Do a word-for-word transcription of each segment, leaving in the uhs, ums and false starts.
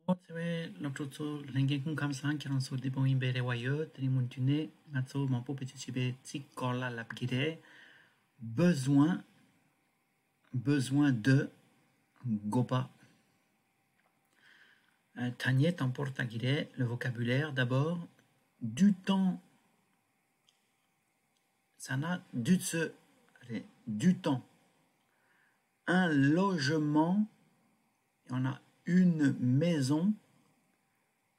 ཨོ་ཚེ་བའི་སློབ་ཕྲུག་ཚོ་ལྷན་རྒྱས་སྐུ་ཁམས་བཟང་། ཁྱེད་རང་ཚོ་བདེ་པོ་ཡིན་པའི་རེ་བ་ཡོད། དེ་རིང་མུ་མཐུད་ནས་ང་ཚོ་མང་པོ་བེད་སྤྱོད་བྱེད་པའི་ཚིག་སྐོར་ལ་ལབ་ཀྱི་རེད། Besoin, besoin de, དགོས་པ། ཨ། ཐ་སྙད་དང་པོར་ལྟ་གི་རེད། Le vocabulaire d'abord. Du temps, ས་ན་དུས་ཚོད་རེད། Du temps. Un logement, ཡང་ན་une maison.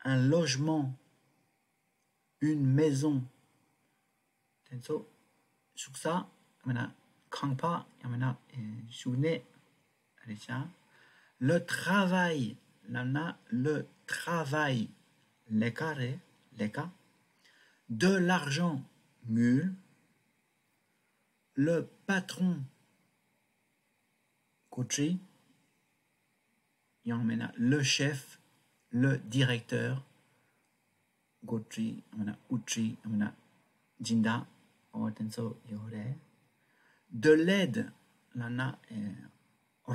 Un logement, une maison. དེ་ཚོ་བཞུགས་ས། ཡང་མིན་ན་ཁང་པ། ཡང་མིན་ན་ཨེ་བཞུགས་གནས་རེད་ཤག Le travail ལབ་ན། Le travail, ལས་ཀ་རེད། ལས་ཀ De l'argent, དངུལ Le patron, འགོ་ཁྲིད། ཡང་མིན་ན་le chef, le directeur, འགོ་ཁྲིད། ཡང་མིན་ན་དབུ་ཁྲིད། ཡང་མིན་ན་སྦྱིན་བདག་འོ་དེ་ཚོ་ཡོད་རེད། De l'aide ལབ་ན་ཨེ་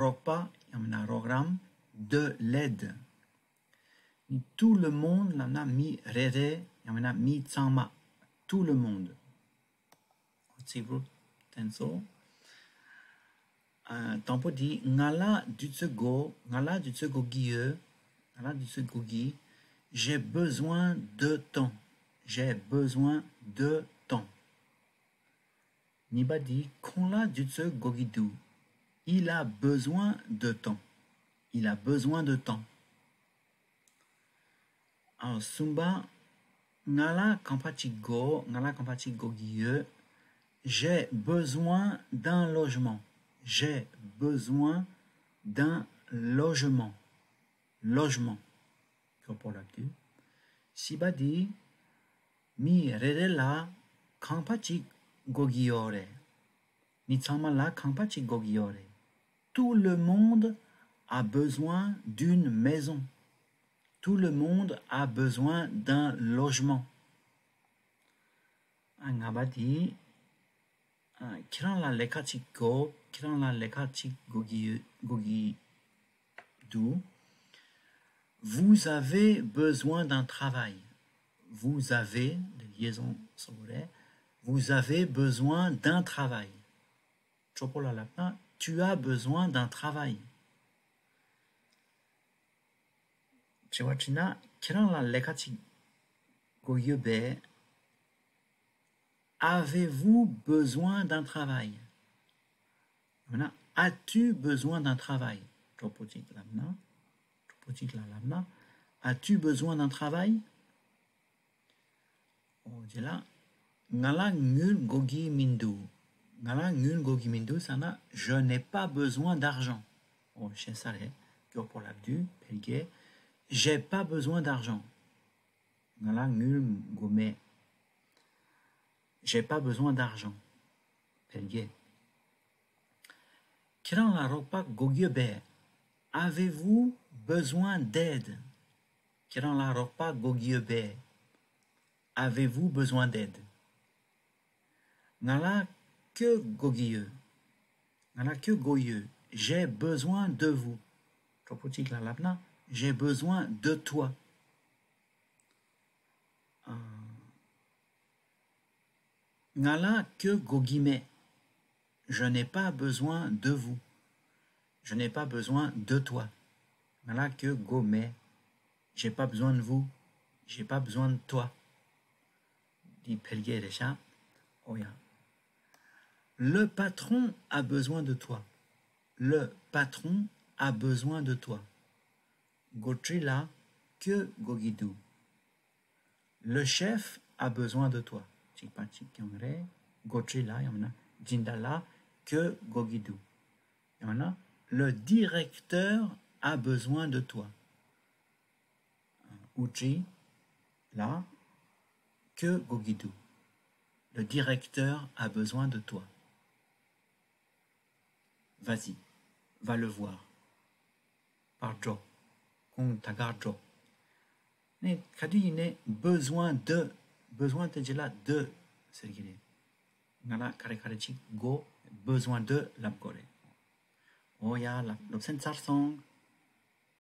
རོགས་པ། ཡང་མིན་ན་རོགས་རམ། De l'aide. Tout le monde ལབ་ན་མི་རེ་རེ། ཡང་མིན་ན་མི་ཚང་མ། Tout le monde. ཚིག་འབྲུ་དེ་ཚོ། ཨ། དང་པོ་དེ། ང་ལ་དུས་ཚོད་དགོས། ང་ལ་དུས་ཚོད་དགོས་ཀྱི་ཡོད། ང་ལ་དུས་ཚོད་དགོས་ཀྱི། J'ai besoin de temps. J'ai besoin de temps. གཉིས་པ་དེ། ཁོང་ལ་དུས་ཚོད་དགོས་ཀྱི་འདུག Il a besoin de temps. Il a besoin de temps. ཨ། གསུམ་པ། ང་ལ་ཁང་པ་གཅིག་དགོས། ང་ལ་ཁང་པ་གཅིག་དགོས་ཀྱི་ཡོད། J'ai besoin d'un logement. J'ai besoin d'un logement. Logement. ཁྱོད་པོ་ལབ་དུས། བཞི་པ་དེ། མི་རེ་རེ་ལ་ཁང་པ་གཅིག་དགོས་ཀྱི་ཡོད་རེད། མི་ཚང་མ་ལ་ཁང་པ་གཅིག་དགོས་ཀྱི་ཡོད་རེད། Tout le monde a besoin d'une maison. Tout le monde a besoin d'un logement. ཨ། ལྔ་པ་དེ། ཨ། ཁྱེད་རང་ལ་ལས་ཀ་གཅིག་དགོས། ཁྱེད་རང་ལ་ལས་ཀ་གཅིག་དགོས་ཀྱི་ཡོད། དགོས་ཀྱི་འདུག Vous avez besoin d'un travail. Vous avez, de liaison སོགས་རེད། Vous avez besoin d'un travail. གྲོགས་པོ་ལ་ལབ་ན། Tu as besoin d'un travail. དྲི་བ་དྲིས་ན། ཁྱེད་རང་ལ་ལས་ཀ་གཅིག་དགོས་ཡོད་པས། Avez-vous besoin d'un travail? ཡང་ན། As-tu besoin d'un travail? གྲོགས་པོ་གཅིག་ལབ་ན། གྲོགས་པོ་གཅིག་ལ་ལབ་ན། As-tu besoin d'un travail? ཨོ། རྗེས་ལ། ང་ལ་དངུལ་དགོས་ཀྱི་མི་འདུག་ང་ལ་དངུལ་དགོས་ཀྱི་མི་འདུག་ཟེར་ན། Je n'ai pas besoin d'argent. ཨོ། ཤེས་ས་རེད། མགྱོགས་པོ་ལབ་དུས་ཕལ་སྐད། J'ai pas besoin d'argent. ང་ལ་དངུལ་དགོས་མེད། J'ai pas besoin d'argent. ཕལ་སྐད། ཁྱེད་རང་ལ་རོགས་པ་དགོས་ཀྱི་ཡོད་པས། Avez-vous besoin d'aide? ཁྱེད་རང་ལ་རོགས་པ་དགོས་ཀྱི་ཡོད་པས། Avez-vous besoin d'aide? ང་ལ་ཁྱོད་དགོས་ཀྱི་ཡོད། ང་ལ་ཁྱོད་དགོས་ཡོད། J'ai besoin de vous. གྲོགས་པོ་གཅིག་ལ་ལབ་ན། J'ai besoin de toi. ཨ། ང་ལ་ཁྱོད་དགོས་ཀྱི་མེད། Je n'ai pas besoin de vous. Je n'ai pas besoin de toi. ང་ལ་ཁྱོད་དགོས་མེད། J'ai pas besoin de vous. J'ai pas besoin de toi. འདི་ཕལ་སྐད་རེད་ཤག་ཨོ་ཡ། Le patron a besoin de toi. Le patron a besoin de toi. འགོ་ཁྲིད་ལ་ཁྱོད་དགོས་ཀྱི་འདུག Le chef a besoin de toi. གཅིག་པ་གཅིག་རྐྱང་རེད། འགོ་ཁྲིད་ལ་ཡང་ན་སྦྱིན་བདག་ལ་ཁྱོད་དགོས་ཀྱི་འདུག་ཡང་ན། Le directeur a besoin de toi. དབུ་ཁྲིད་ལ་ཁྱོད་དགོས་ཀྱི་འདུག Le directeur a besoin de toi. Vas-y, va le voir. ཕར་འགྲོ། ཁོང་ད་གར་འགྲོ། ནས་ག་དུས་ཡིན་ནའི་besoin de, besoin དེ་རྗེས་ལ་de ཟེར་གྱི་རེད། ང་ལ་ག་རེ་ག་རེ་ཅིག་དགོས། Besoin de ལབ་དགོས་རེད། ཨོ་ཡ། ལབ། སློབ་ཚན་ཚར་སོང་།